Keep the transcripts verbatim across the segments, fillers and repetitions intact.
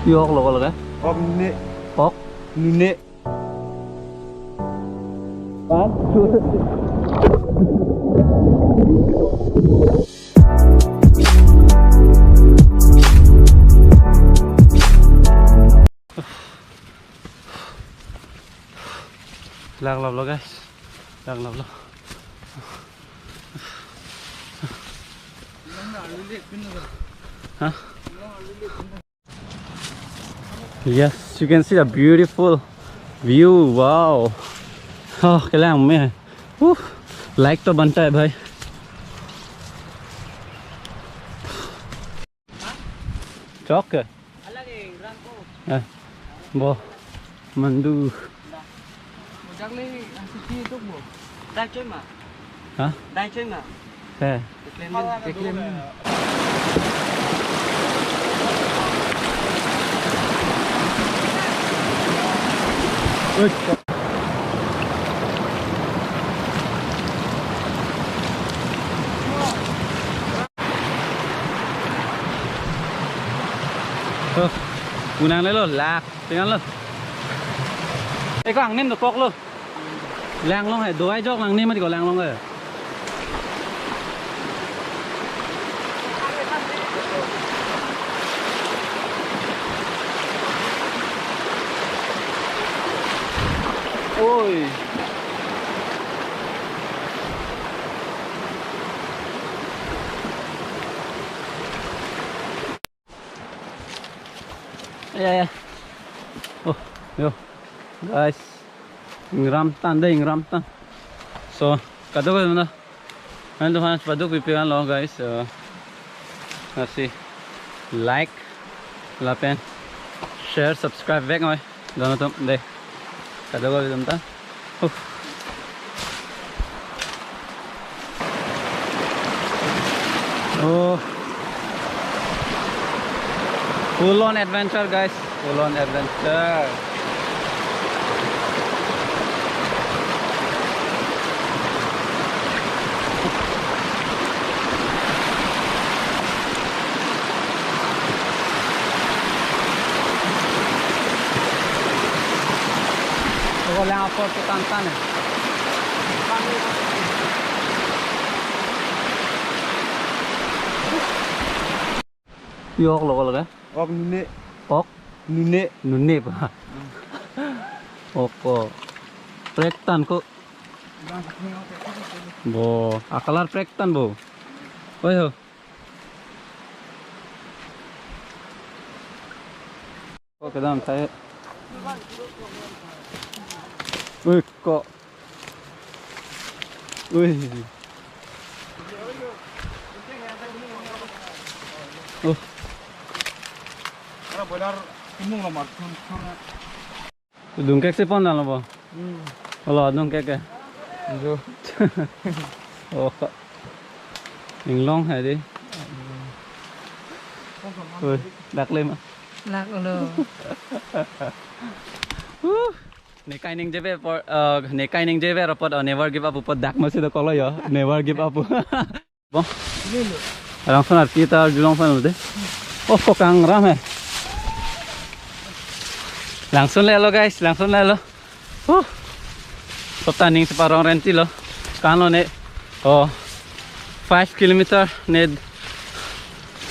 Yok lo ko lage. Ok nune. Ok nune. Kan? Lang laplo, guys. Lang laplo. Hah? Yes, you can see the beautiful view. Wow. Oh, kelang me. Uh, like to banta hai, bhai. Chok ke? Eh, bo. Mandu. Ojak le, ah, siki itu, bo. Dai choi ma. Hah? Dai choi ma. He. Keklem, keklem. Uy. Oh, unang le lo, lak, tingnan lo. Eh, ko angnin dokok lo. Langlong hai, dovai jok nangne mati ko langlong hai. Oi. Ya, ya. Oh, yo. Guys. Ingram tan dei, ingram tan. So, kadokave na. Nanglitum aphan paduk pipi an lo, guys. So, lasi like lapen share, subscribe vek noi. Don atum dei. Kadokave atum ta. Uh. Oh. Full on adventure, guys. Full on adventure. Ko lang apor ko tan tan eh. Yok lo ko lage. Ok nune. Ok? Nune. Nune pa. Ok ko. Prek tan ko. Bo, a color prek tan bo. Oi ho. Ko kedam thai. Ui, ko. Ui. Oh. Ara boiler imung lo mar thun thun. Dungkek si pon dam lo bo. Hmm. Olo dungkek ke. Jo. Oh, ko. Inglong hai dei. Hmm. Ui, dak le ma. Lak lo. Uh. Nekai ningjebe apor, uh, nekai ningjebe apot, uh, never give up apot dak masi dokok lo yo. Never give up. Bo. Langsun arti ta arjulong phan ude. Oh, ko kangram hai. Langsun le lo, guys, langsun le lo. Huh. Sopta ning cheparong renti lo. Kan lo ne. Oh. Five kilometer ne.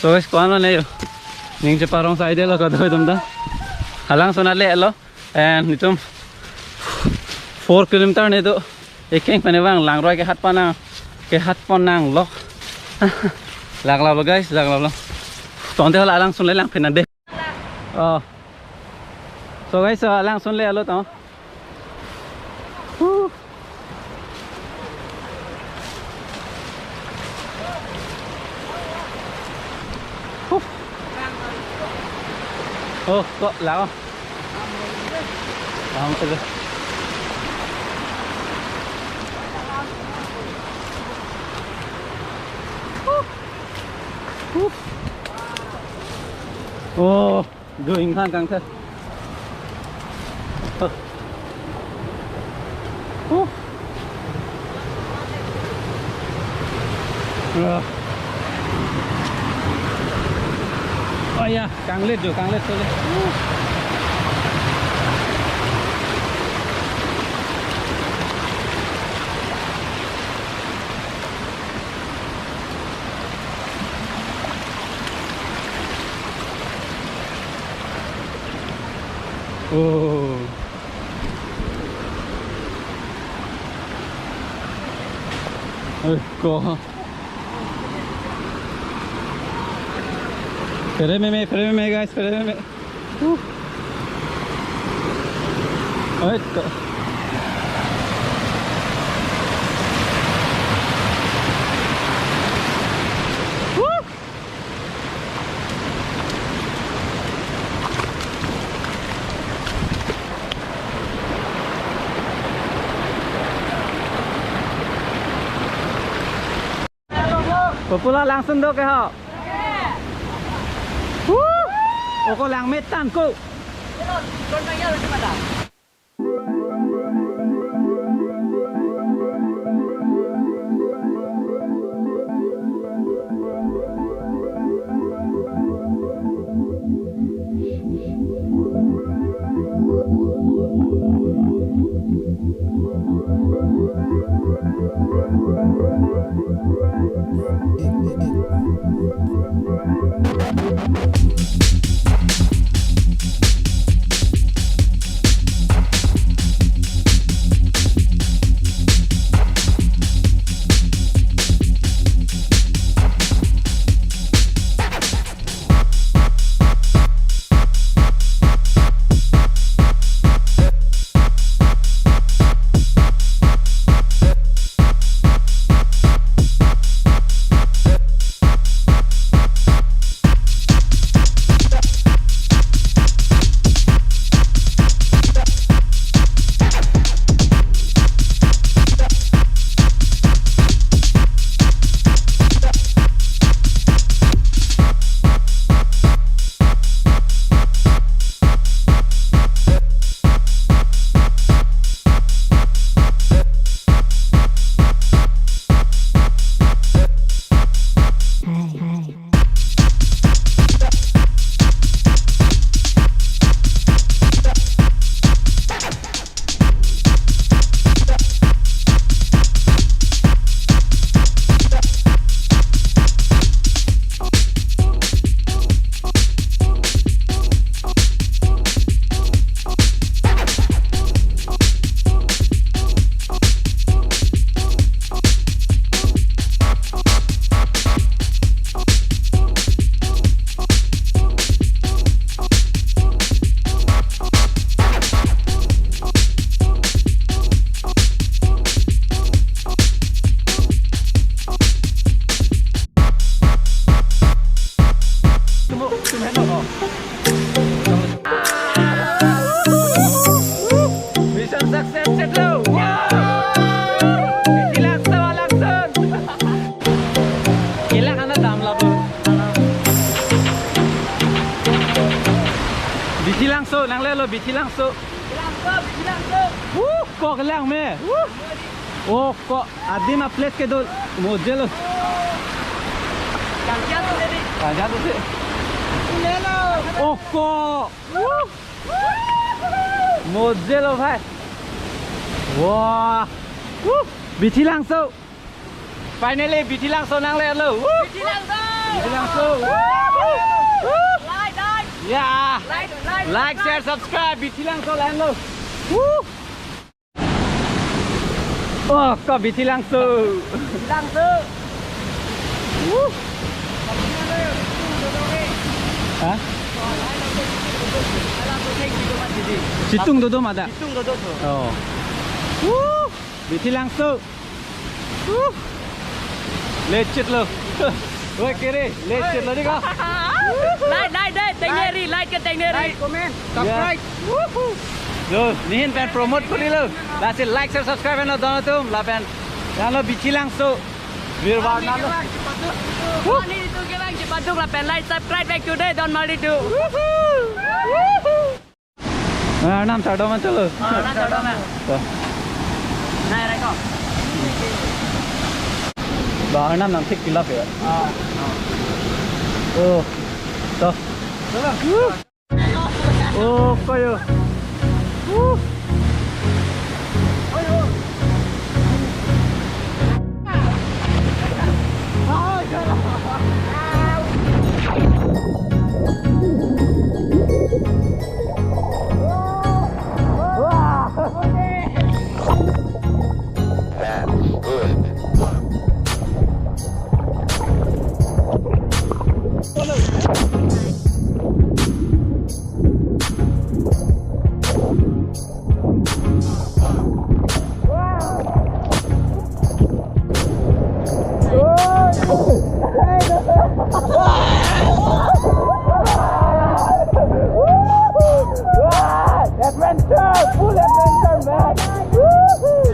So guys, kan lo ne yo. Ning cheparong side lo kadokave atum ta. Halangsun le lo. And itum four kilometer ne do. Ekeng pen abang langroi kehat pon nang, kehat pon nang lo. Lang laplo guys, lang laplo. Tangte hala langsun le lang phen dei. Oh. So guys, so langsun le lo to. Huh. Huh. Oh, ko lang. Lang tuloy. Huh. Huh. Oh. Doing kan kang the. Huh. Huh. Ah. Ya, kanglet jo, kanglet sole. Oh. Eh, ko. Phere meme, phere meme, guys, phere meme. Uh. Oi, ko. Uh. Popular langsun do ke ho. Huh! Oko langmet tangko. Mission success, chetlo. Wow! Bithi Langso alangsun. Kelak ana dam labo. Bithi Langso, nanglelo Bithi Langso. Bithi Langso, Bithi Langso. Wuh, kok lang me. Wuh. Oh, ko adim a-place kedo mojelo. Kangkian tu tadi. Kangkian tu si. Oh, ko. Mojelo bhai. Wah. Wuh. Bithi Langso. Finally, Bithi Langso nanglelo. Wuh. Bithi Langso. Bithi Langso. Wuh. Like, like. Ya. Like, like, like, share, subscribe. Bithi Langso lahenlo. Wuh. Oh, ko Bithi Langso. Langso. Wuh. Hah? Situng dodo ma dak? Situng dodo tu. Oh. Wuh. Bithi Langso. Wuh. Lecet lo. Woi, kiri, lecet lo ni ko. Like, like, like, tengneri, like ke tengneri. Like, comment, subscribe. Wuhu. Lo, nehin pen promote kuri lo. Lasi like, share, subscribe lo don atum, lapen. Lalo Bithi Langso. Virwar nalo. Mali itu ke bang, cepat tu lapen like, subscribe back today, don mali tu. Wuhu. Wuhu. Ah, Arnam chardom an cholo. Ah, Arnam chardom an. To. Nai, reko. Ba, Arnam nang thik kilap ya. Ah, ah. Oh. To. Oh, kayo. Woo. That's good. Adventure! Full adventure, man! Woohoo!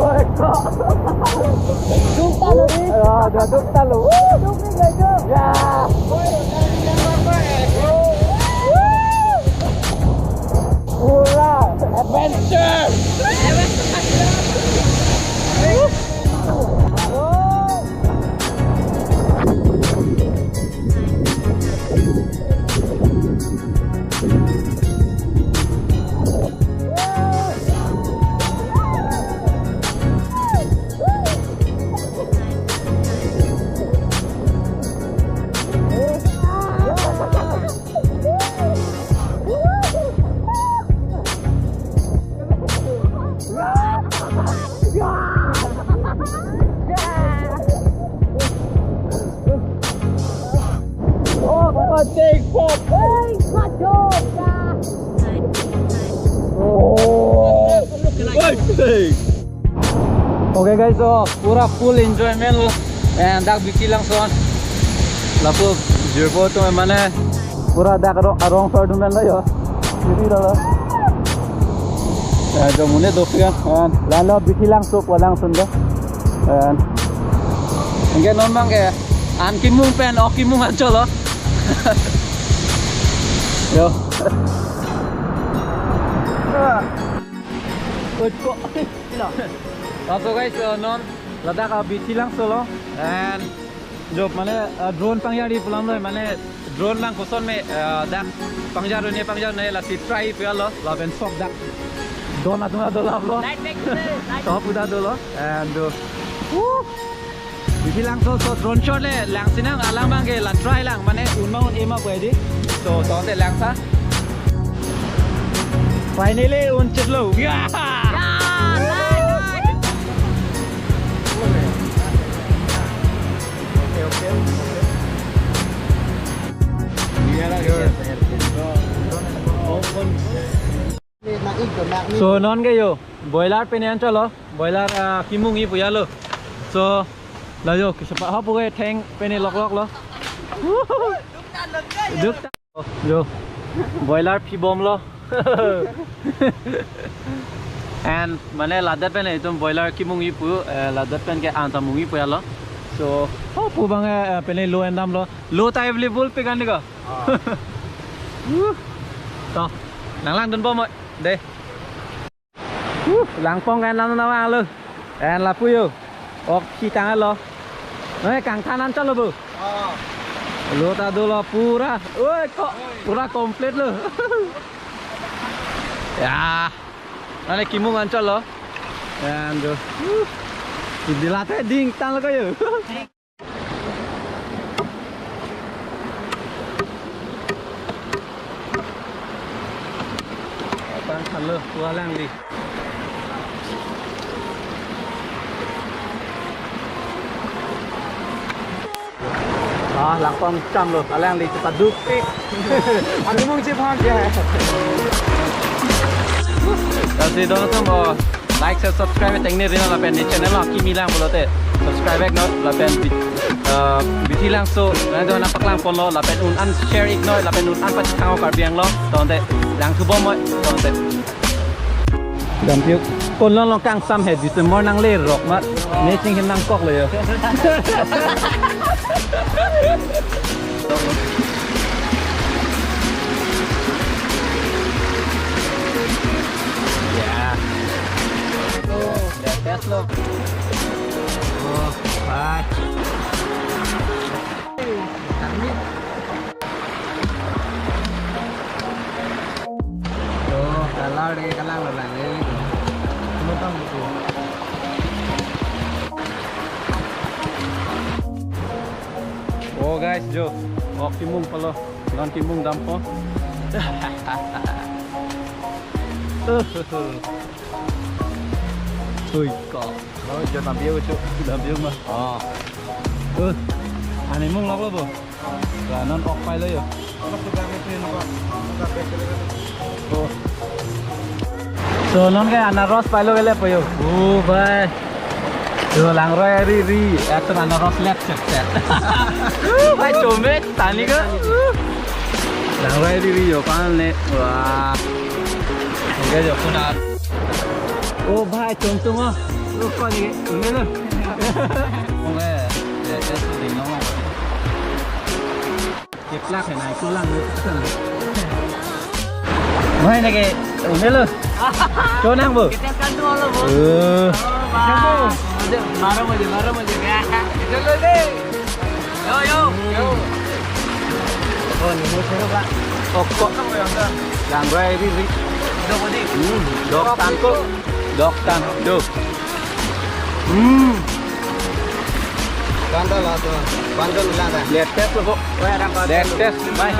Oi, kok. Duk ta lo, ri. Ah, duk ta lo. Woo, duk ni, guys, duk. Ya. Pura adventure. Oh, take pop. Hey, what the? Oh. Hey, hey. Okay guys, so pura full enjoyment lo. And dak Bithi Langso. Lapu jirpo atum mane pura dak arong, arong sar dun lo yo. Jadi lo. Ya, jo mune do kan. And lalo Bithi Langso ko langsun do. And enke non bang ke an kimung pen ok kimung anchot lo. Yo. Oi, kok. Laso guys, uh, non ladak, uh, Bithi Langso lo. And jo mane, uh, drone pangjar di pulang lo, mane drone bang koson me, uh, dak pangjar ne pangjar ne lasi try pu lo, lapen sok dak don atum do lap lo. Light back today, light. Top uda do lo. And, uh, woo. Bithi Langso, so drone shot le langsinang, alang bang ke la try lang, mane un ma un-e ma pu di. So, tangte langsa. Finally, un chit lo. Yeah! Yeah, nice, nice. Okay, okay, okay. So, non ke yo, boiler pen anchot lo, boiler, ah, kimung-i pu ya lo. So, la yo, kisa pa hapu ke theng pen loklok lo. Duk ta. Yo, boiler phi bom lo. And mane ladak pen itum boiler kimung-i pu, eh, ladak pen ke anta mung-i pu ya lo. So, hapu bang, eh, pen lo endam lo. Lo ta available pe kan ko. Ah. Uh. To, nang langdun bom mo. De. Uh, langpong kan lam na vang lo. And lapu yo. Ok, si tang lo. Eh, kangthan anchot lo bo. Ah. Lo ta do lo pura. Oi, kok pura complete lo. Ya. Mane kimung anchot lo. And do. Uh. Di la te ding tang lo ko yo. Pangthan lo, pu alangli. Ah, langpong cham lo, alangli cepat duk pik. Aku mau cip ham ya. Kasi dong sem, oh. Like, share, subscribe tengne ri non lapen ne channel lo kimi lang pulote subscribe non lapen Bi-, eh, Bithi Langso, na do na paklang pon lo lapen un an share ik non lapen un an pachethang Karbi Anglong, tangte langthu bom mo, tangte. Dam piu. Pon long long kangsam he, December nang le rok ma. Ne chinghem nangkok lo yo. Yeah. Oh, the best look. Oh, bye. Oh guys, jo, ok kemung palo, non kemung dampo. Ui, kok. Oh, jo, dambiyo, jo. Dambiyo ma. Oh. Uh, an imung lok lo bo. Ra non ok pailo jo. Oh. So, non ke anaros pailo ke le po jo. Oh, bhai. Jo, langroi ari ri, ekdom anaros let set set. Uh, bhai, chome tani ke. Uh. Langroi ari ri jo, pan le. Wah. Oke jo, kunar. Oh, bhai, chom tung oh. Lo, kok ni, ini lo. Oke, ya, ya, sudah ngomong. Keplak ya, naik pulang gitu. Bhai, naik ke, ini lo. Chonang bo. Kita kan tuh lo, Bu. Eh. Halo, Bang. Aduh, marah aja, marah aja. Ya, itu lo deh. Yo, yo. Yo. Oh, ini mau suruh, Pak. Oh, kok. Langroi ari ri. Dok, Budi. Hmm, dok tan kok. Dok tan, dok. Hmm. Bundle lah tuh. Bundle lah dah. Latest lo kok. Latest, bhai.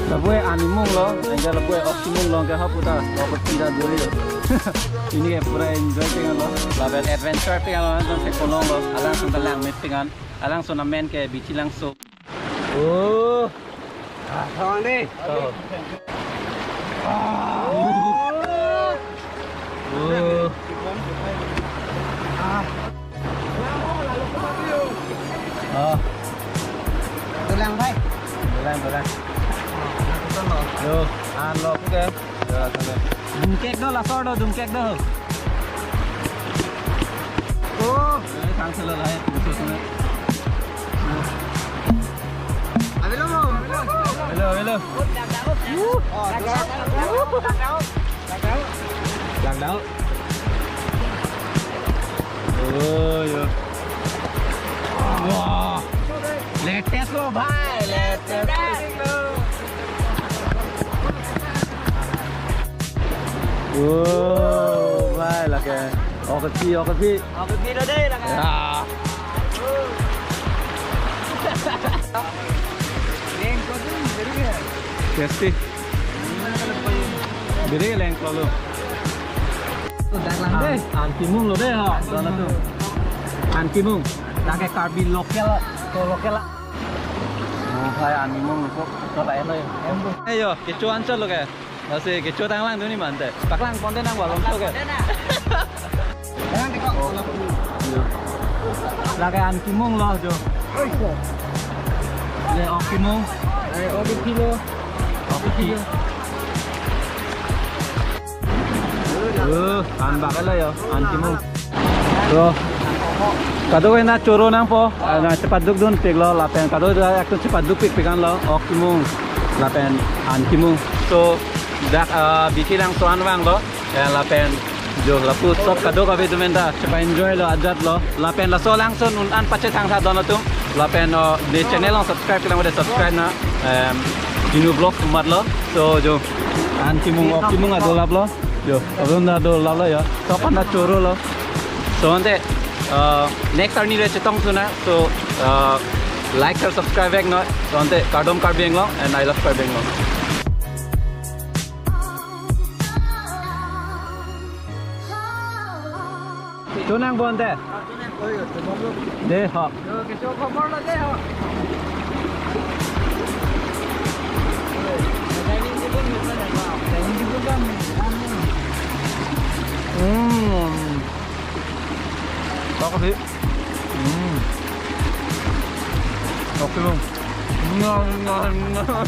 Lapu-an imung lo, anke lapu-an ok kemung lo, anke hop uta, ok pida duri lo. Ini ke pura enjoy tengan lo, lapen adventure tengan lo, anke kolong lo, alangsun ta langmepik tengan, alangsun amen ke Bithi Langso. Oh. Ah, tawang deh. Oh. Oh. Ah. Oh. Dolang, bhai. Dolang, dolang. Yo, an lo, oke. Yo, langsung deh. Dungkek do, laso do, dungkek do. Oh. Eh, sang selo, hai. Avelo, avelo. Avelo, avelo. Oh, dolang. Langdao. Oh, yo. Wah. Latest lo, bhai. Latest. Oh, bhai, lake. Oke, si, oke, si. Oke, si lo deh, lake. Ya. Tasty. Biri leng kalau. Sudah lang deh. An, an kemung lo deh, ha. Sana tuh. An kemung. Lake Karbi local, to local. Oh, hai an kemung lo kok. To lain lo ya. Ayo, kecho anchot lo ke. Lasi kecho tanglang dun ni mante. Paklang ponte nang balom so ke. Lake an kemung lo jo. Le ok kemung. Eh, ok kilo. Ok kilo. Uh, an bak lo yo, an kemung. Bro. Kado ke na choro nangpo, ah, na chepaduk dunpik lo, lapen kado da ekdom chepadukpik pikan lo, ok kemung, lapen an kemung. So, dak, ah, Bithi Langso an vang lo. Eh, lapen jo lapu sop kadokave atum pen ta chepa-enjoy lo, ajat lo. Lapen laso alangsun un-an pachethang tha don atum. Lapen, oh, ne channel along subscribe kelang de subscribe na. Em, Dinu Vlog mat lo. So jo an kemung ok kemung adolap lo. Jo, abang ta adolap lo ya. Sop an ta choro lo. So ante, uh, next arni le chetong thu na. So, uh, like or subscribe vek noi. So ante kardom Karbi Anglong and I love Karbi Anglong. Chonang ponte. De ho. Hmm. Kok sih. Hmm. Oke, Bang. Ngon, ngon, ngon.